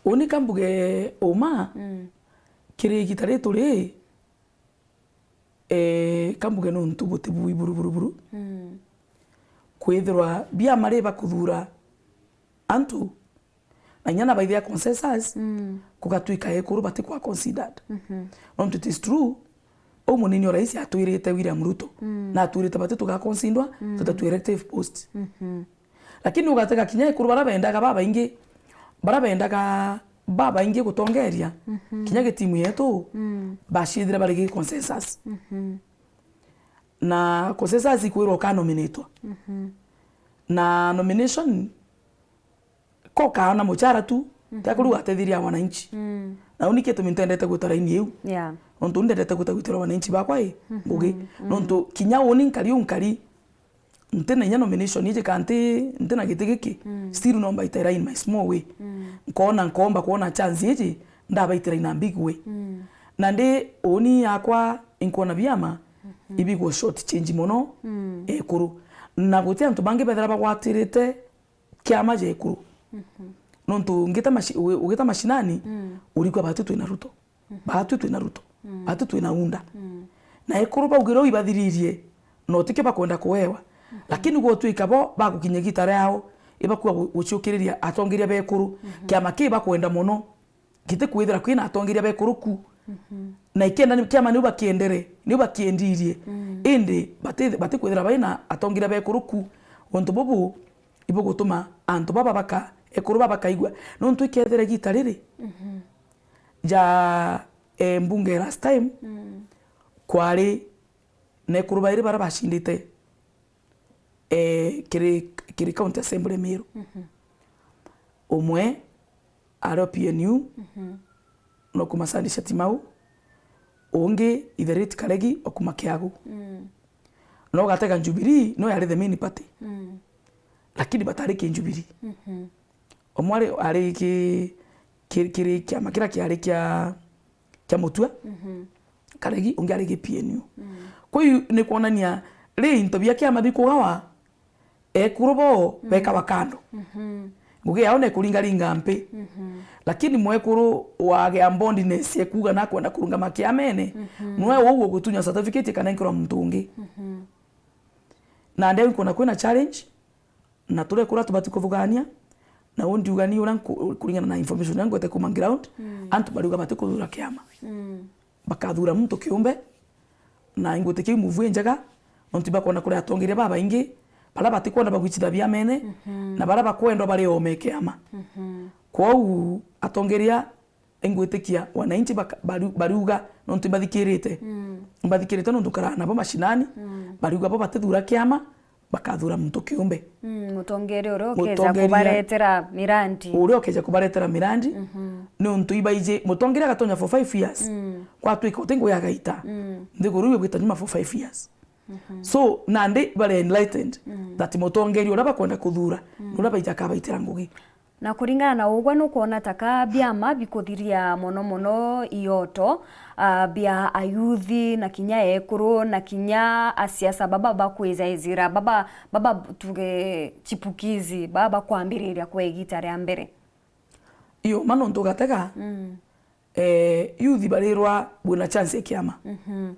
Uni ka mbuge uma, mm, kiri igita ri turi, eh, ka mbuge nontu buti bui buru, buru, buru. Mm. Kwithirwa biama ri bakuthura antu, na inya na baithia consensus, mm, kugatwika ekuru batikwa considered. Mhm. Nontu it is true, uu munini o rais atwirite William Ruto, mm, na atwirite bati tugaconsidwa, mm, tutatwi elective post. Mhm. Lakini ugatega kinya ekuru bara bendaga babaingi, bara bendaga babaingi gutongeria, mhm, kinya gitimu yetu, mm, bacithira bari gi consensus. Mhm. Na consensus ikwirwa ukanominatwa. Mhm. Na nomination, ko kaana muchara tu, mhm, tiakuri ugatethiria wananchi. Mm. Na uni gitumi ntendete gwita raini iu. Yeah. Nontu uni ndendete gwita gwitira wananchi bakwa i, mhm, ngugi. Mm. Nontu kinya uni nkari u nkari, ntina inya nomination iji kana nti, ntina giti giki, mm, still no mbaite ira in my small way. Mm. Nkoona, nkoomba kwona chance iji, ndabaitira in a big way. Mm. Nandi uni yakwa inkwona biama, mhm, ibigwo short change mono, mm, ekuru. Na guti antu bangi bethira bagwatirite kiama ja ekuru. Mhm. Nontu ngita maci-, ugi-, ugita mashinani, mm, urikwa batu twina Ruto. Mhm. Batu twina Ruto. Mm. Batu twina UDA. Mm. Na ekuru baugira uu ibathiririe, na utikio bakwenda kuewa. Mhm. Lakini gwotwika bo bagukinya igita riao, ibakua gu-, guciukiriria atongeria bekuru, mhm, kiama kii bakwenda mono, gitikwithira kwina atongeria bekuru ku. Mhm. Na ikenda ni, kiama niu bakiendere, niu bakiendirie. Mm. Indi bati-, batikwithira baina atongeria bekuru ku. Untu bubu ibugutuma antu baba baka-, ekuru baba bakaigua. Nontu ikethira igita riri, mhm, ja, eh, mbunge last time, mm, kwari na ekuru bairi baria bacindite, eh, kiri, kiri County Assembly Meru. Mhm. Umwe ari o P N U, mhm, no kumasanisha Timau, ungi Itheriti Karegi o kuma Kiagu. Mm. No ugatega Jubilee, no yari the main party. Mm. Lakini batari ki Jubilee. Mhm. Umwe ari, ari ki, ki, kiri kiama kiria kiari kia, kia Mutua, mhm, Karegi, ungi ari ki P N U. Mm. Kwou ni kwonania ri into bia kiama bikugawa, ekuru bo, mm, bekawa kando. Mhm. Ngugi yao ni kuringaringa mpi. Mhm. Lakini mwekuru wagea boldness ya kuuga nakwenda kurungama kiamene, mhm, nwe uu ugutunya certificate ikanenkerwa muntu ungi. Mhm. Nandi au nkwona kwina challenge, na turekura tubati kuthugania, na uu ndiuga ni uria nku-, kuringana na information iria ngwete kuma ground, mm, antu bariuga bati kuthura kiama. Mm. Bakathura muntu kiumbe, na ingwitikia i move injega, nontu ibakwona kuri atongeria babaingi baria batikwenda bagwicitha biamene, mhm, na baria bakwendwa bari ome kiama. Mhm. Kwou atongeria ingwitikia wananchi baka-, bari-, bariuga, nontu ibathikirite. Mm. Ibathikirite nontu nkaraa nabo mashinani, mm, bariuga bo batithura kiama, bakathura muntu kiumbe. Mm, mutongeria uria ukeja, mutongeria kubaretera mirandi. Uria ukeja kubaretera mirandi, mhm, nontu ibaiji, mutongeria agatonya for five years, mm, gwatwika uti ngugi agaita. Mm. Nthiguru iu igwita nyuma for five years. Mhm. So, nandi bari enlightened, mm, that mutongeria uria bakwenda kuthura, mm, nuria baija akabaitira ngugi. Na kuringana na ugwe, nukwona ta ka biama bikuthiria mono mono ioto, ah, bia ayuthi na kinya ekuru na kinya asiasa baba bakwijaijira, baba, baba tuge chipukizi, baba bakwambiriria kwa igita ria mbere? Io, ma nontu ugatega, mm, eh, youth barirwa bwina chance ya kiama. Mhm.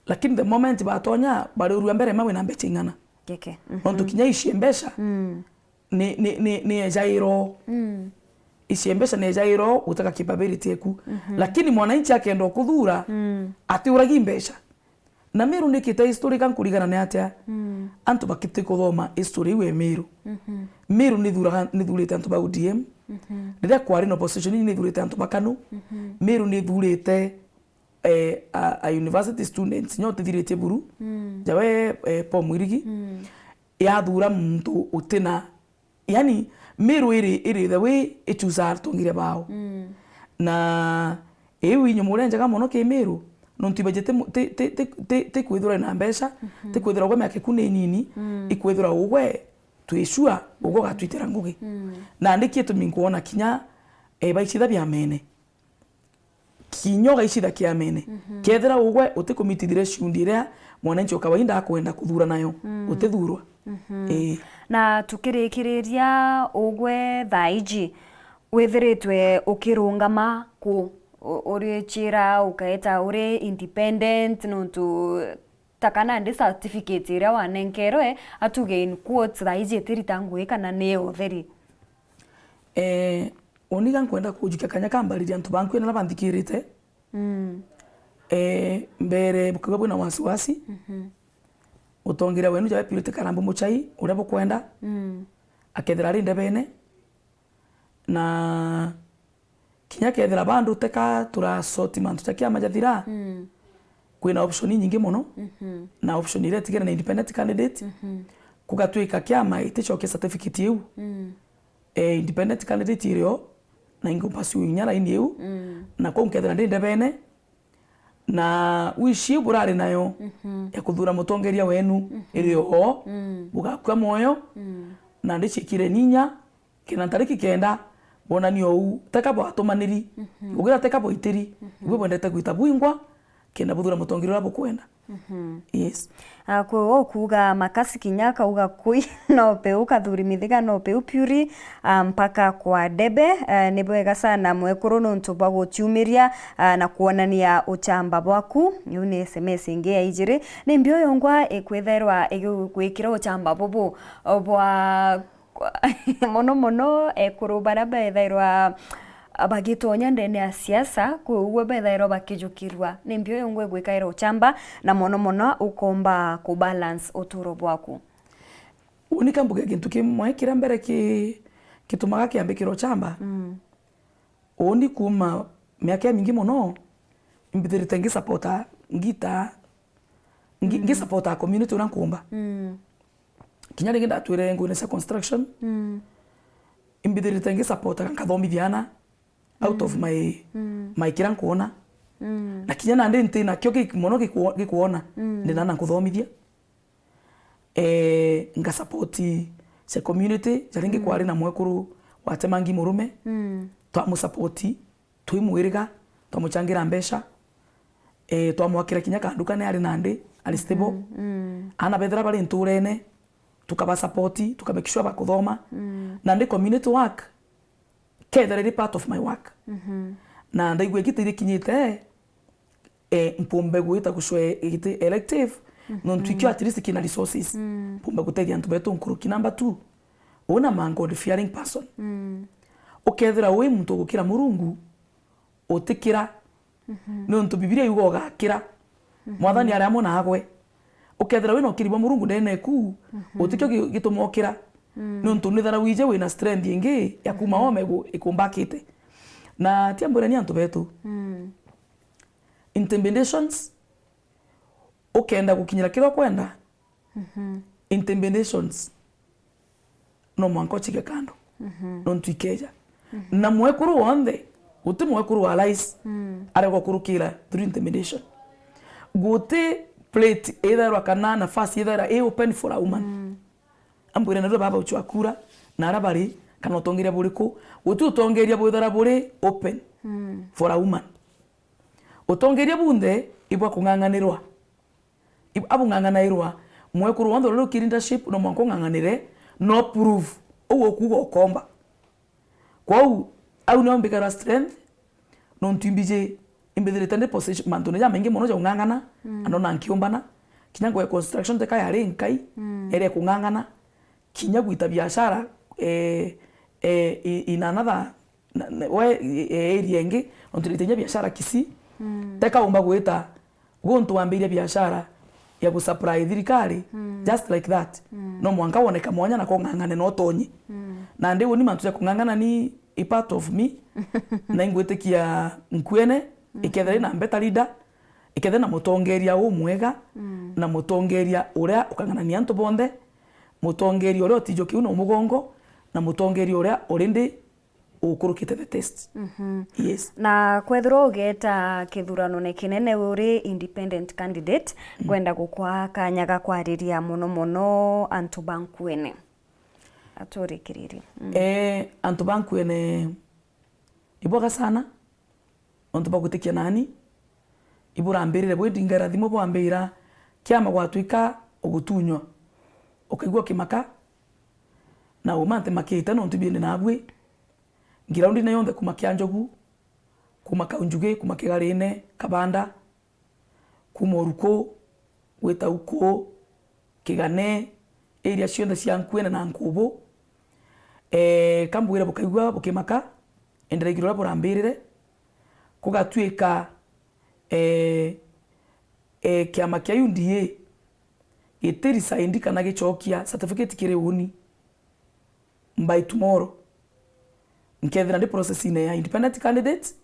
Lakini the moment batonya, barirua mbere ma wina mbecha ing'ana. Geke. Mhm. Nontu kinya icie mbecha, mm, ni, ni, ni, ni ejairo. Mm. Icie mbecha ni ejairo gutega capability eku. Mhm. Lakini mwananchi akenda kuthura, mm, atiuragi mbecha. Na Meru nikite history ka nkurigana ni atia? Mm. Antu bakiti kuthoma history iu e Meru. Mhm. Meru nithuraga, nithurite antu ba O D M. Mhm. Riria kwari na opposition, nithurite antu ba KANU. Mhm. Meru nithurite, eh, a, a university students, nyo tithiritie buru. Mm. Jawe, eh, Paul Mwirigi. Mm. Yathura muntu utina Yani, Meru iri, iri the way ichusaa atongeria bao. Mm. Na iu inyumu uria njega mono ki Meru, nontu ibaji ti, ti, ti, ti, ti, ti kwithirwa ina mbecha, mhm, ti kwithirwa gwe miaka iku ni inyinyi, mm, ikwithirwa ugwe twi sure ugwe ugatwitira ngugi. Mm. Nandi ki gitumi nkwona kinya, eh, baicitha biamene. Kinya ugaicitha kiamene. Mhm. Kethira ugwe utikumitithire ciundi iria mwananchi wa kawaida akwenda kuthura nayo, mm, utithurwa. Mhm. Ii. Na tukirikiriria, ugwe thaa iji withiritwe ukirungama ku? U-, urichira ukaeta uri independent, nontu ta kana ndi certificate iria wanenkerwe, atuge in quotes, thaa iji itirita ngugi kana ni utheri? Eh, Uni ga nkwenda kujukia kanya kambariria antu ba nkwina na banthikirite. Mm. Eh, mbere bukauga bwina wasiwasi. Mhm. Utongeria wenu jawe Purity Karambu Muchai, uria bukwenda. Mm. Akethira ari ndebene. Na kinya kethira bandu teka turasoti mantu ja kiama jathira. Mm. Kwina option inyingi mono. Mhm. Na option iria itigere na independent candidate. Mhm. Kugatwika kiama iticokia certificate iu. Mm. Eh, independent candidate irio, na ingumpasiu inya raini iu, mm, na kwou nkethira ndi ndebene, na wishi iu burari nayo, mhm, ya kuthura mutongeria wenu, mhm, iri o, mm, bugakua mwoyo, mm, na ndiciikire ninya, kenda ntariki kenda, bonani ou, teka bwatumaniri, mhm, ugira teka bwaitiri, mhm, ibwe bwendete gwita bwingwa, kenda buthura mutongeria uria bukwenda. Mhm. Yes. Ah, kwi uu ukuuga makasi kinya akauga kui no peu Kathuri Mithiga, no peu Puri, ah, mpaka kwa debe. Ah, ni bwega sana mwekuru nontu bwa gutiumiria, ah, na kwonania uchamba bwaku. Iu ni S M S ingi ya ijiri. Ni mbio yongwa ikwithairwa igigwikira uchamba bubu, o, bwa Kwa-, mono mono ekuru baria bethairwa bagitonya ndene ya siasa, kwi uguo bethairwa bakijukirua. Ni mbio yongwe gwikaira uchamba, na mono mono ukomba kubalance uturo bwaku. Uni ka mbuge gintu kimwe kiria mbere ki-, gitumaga kiambikira uchamba. Mm. Uni kuuma miaka imingi mono, imbithirite ngisupporta ngita, ngi-, mm, ngisupporta community uria nkuumba. Mm. Kinya ringi ndatwire nguine cia construction, mm, imbithirite ngisupportaga nkathomithia ana out of, mm, my, mm, my kiria nkuona. Mm. Na kinya nandi nti nakio gi-, mono gikwo-, gikwona, mm, ndi na ana nkuthomithia. Eh, nga support cia community, ja ringi, mm, kwari na mwekuru wa Temangi Murume, mm, twamu support, twimwiriga, twamuchangira mbeca, eh, twamwakira kinya kanduka ni ari nandi, ari stable. Mm, mm. Ana bethira bari nturene, tukaba support, tuka make sure bakuthoma. Mm. Nandi community work, kethira iri part of my work. Mhm. Na ndaigua igita irikinyite, eh, mpumbe gwita gucwe giti elective, mhm, nontu ikio at least kina resources. Mm. Mpumbe gutethia antu betu nkuruki. Number two, una man God fearing person. Mm. Ukethira wi muntu ugukira Murungu, utikira. Mhm. Nontu Bibilia yuga ugakira. Mhm. Mwathani ari amwe naagwe. Ukethira wina ukiri bwa Murungu ndene eku, mhm, utikio gi-, gituma ukira. Mm. Nontu nithara wije wina strength ingi ya kuma, mhm, ome igu-, ikumbakite. Na tiambwirania antu betu. Mm. Intimidations, ukenda gukinyira kiria ukwenda, mhm, intimidations no mwanka uchike kando, mhm, nontu ikeja. Mhm. Na mwekuru wonthe, guti mwekuru wa rais, mm, arega gukurukira through intimidation. Guti plate ithairwa kana nafasi ithairwa i open for a woman. Mm. Ambwire narua baba uchwa kura, na ara bari, kana utongeria buriku, guti utongeria bwithira buri open for a woman. Utongeria bunthe ibwa kung'ang'anirwa. Ib-, abung'ang'anairwa. Mwekuru wonthe uria uri ki leadership no mwanka ung'ang'anire, no prove uu ukuuga ukomba. Kwou, au nio mbikara strength, nontu imbiji, imbithirite ndi position, mantune jamaingi mono ja ung'ang'ana, na ndona nkiumbana, kinya ngwe construction teka yari nkai, yari ya kung'ang'ana, kinya gwita biashara, eh, eh, i-, in another, na, na, we, eh, area ingi, nontu ndite kinya biashara Kisii, teka umba gwita guntu wambiria biashara ya gusupply thirikari, just like that. No mwanka wone kamwanya na kong'ang'ane no tonye. Nandi uni mantu ja kung'ang'ana ni i part of me, na ingwitikia nkuene, ikethira ina better leader, ikethira na mutongeria umwega, na mutongeria uria ukang'anania antu bonthe, mutongeria uria utijukia uu na umugongo, na mutongeria uria already ukurukite the test. Yes. Na kwethirwa ugeta kithuranone kinene uri independent candidate, ngwenda gukwa kanya ga kwariria mono mono antu ba nkuene. Aturikiririe. Eh, antu ba nkuene ibwega sana, nontu bwa gwitikia nani, iburambirire bwindinga irathimo bwambira kiama gwatwika ugutunywa, ukaigua ukimaka, na uma ntimakite nontu biendi nabui. Ngiraundine yonthe kuma Kianjogu, kuma Kaunjugi, kuma Kigarine, Kabanda, kuma Uruku, gwita Uku, Kigane, area cionthe cia Nkuene na Nkubu. Eh, kambwire bukaigua bukimaka, indi raigire uria burambirire, kugatwika, eh, eh, kiama kia U D A giti resign kana gicokia certificate kiri uni by tomorrow. Nkethira ndi process-ine ya independent candidate,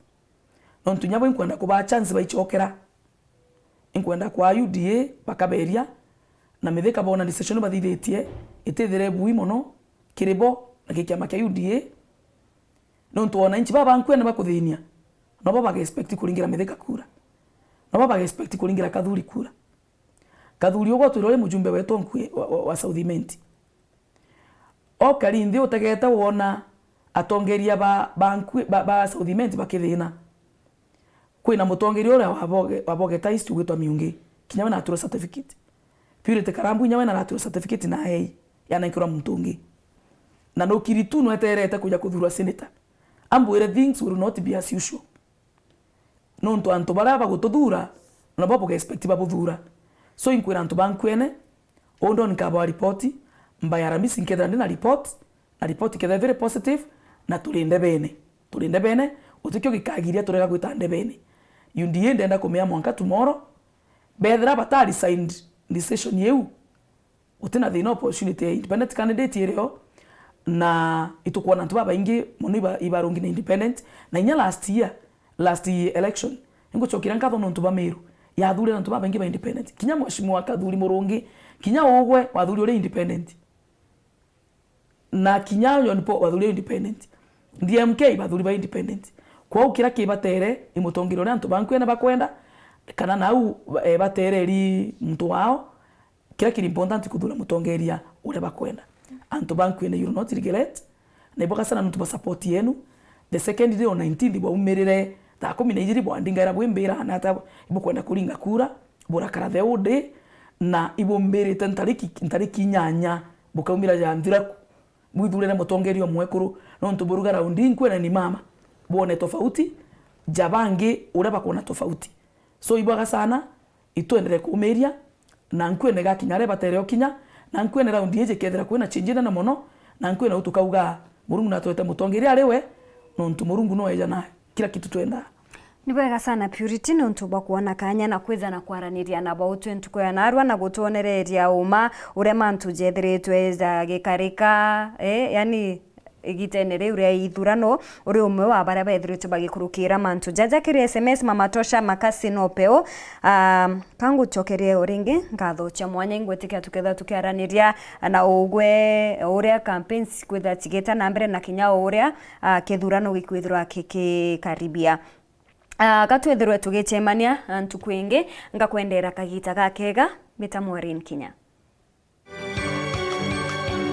nontu inya bo inkwenda kubaa chance baicokera. Inkwenda kwaa U D A bakaberia, na mithika boona decision bathithitie itithire bui mono kiri bo na ki kiama kia U D A, nontu wananchi baba ba Nkuene bakuthinia, nobo baga expect kuringira Mithika kura, nobo baga expect kuringira Kathuri kura. Kathuri ugwe utwire uri mujumbe wetu wa Nkue-, wa, wa, wa South Imenti. Okari nthi utegete wona atongeria ba, ba, Nkue-, ba, ba South Imenti bakithina. Kwina mutongeria uria wa Boge-, wa Bogeta East ugwitwa Miungi. Kinya we naturwa certificate. Purity Karambu kinya we naraturwa certificate na A I, yanankirwa muntu ungi. Na nukiri tu nweterete kuja kuthurwa senator. Ambwire things will not be as usual. Nontu antu baria bagututhura, nabo buga expect babuthura. So, inkwira antu ba Nkuene, uu ndo nkabaa ripoti, mbae Aramisi nkethira ndina report, na report ikethira very positive, na turi ndebene. Turi ndebene, gutikio gikagiria turega gwita ndebene. U D A ndenda kumea mwanka tomorrow, bethira bata resigned decision iu, gutina thina, opportunity ya independent candidate irio, na itukwona antu babaingi mono iba-, ibarungi na independent. Na inya last year, last election, ingucokira nkatho nontu ba Meru, yathurire antu babaingi ba independent. Kinya Mheshimiwa Kathuri Murungi, kinya ugwe wathuri uri independent. Na kinya John Paul wathuri independent. D M K bathuri ba independent. Kwou kira kibatere i mutongeria uria antu ba Nkuene bakwenda, kana nau, eh, batere ri muntu wao, kira kiri important kuthura mutongeria uria bakwenda. Antu ba Nkuene, you will not regret. Na ibwega sana nontu bwa support yenu. The second day on nineteenth bwaumirire thaa kumi na ijiri bwandingaira bwimbira na ata ibukwenda kuringa kura, burakara the whole day, na ibumbirite ntariki, ntariki inyanya bukaumira ja nthiraku. Bwithurire mutongeria umwekuru, nontu buruga raundi Nkuene ni mama. Bwone tofauti, ja bangi uria bakwona tofauti. So, ibwega sana, itwenderee kumiria, na Nkuene igakinya aria ibatere ukinya, na Nkuene raundi iji ikethira kwina change nene mono, na Nkuene u tukauga, Murungu natwete mutongeria ari we, nontu Murungu no eja na kila kitu twendaa. Ni bwega sana Purity, nontu bwa kwona kanya na kwija na kwaraniria na bautwi ntuku ya narua na gutwonereria uma uria mantu jethiritwe jagikarika, eh, yani igitene riu ria ithurano, uri umwe wa baria bethiritwe bagikurukira mantu jaja. Kiri S M S, Mama Tosha Makasi no peu. Ah, kangucokerie o ringi, nkatho cia mwanya ingwitikia tukethira tukiaraniria na ugwe uria campaigns kwithira cigita na mbere na kinya uria, ah, kithurano gikwithirwa kikikaribia. Ah, gatwithirwe tugicemania, ah, ntuku ingi, ngakwendera kagita gakega, mbita Maureen Kinya.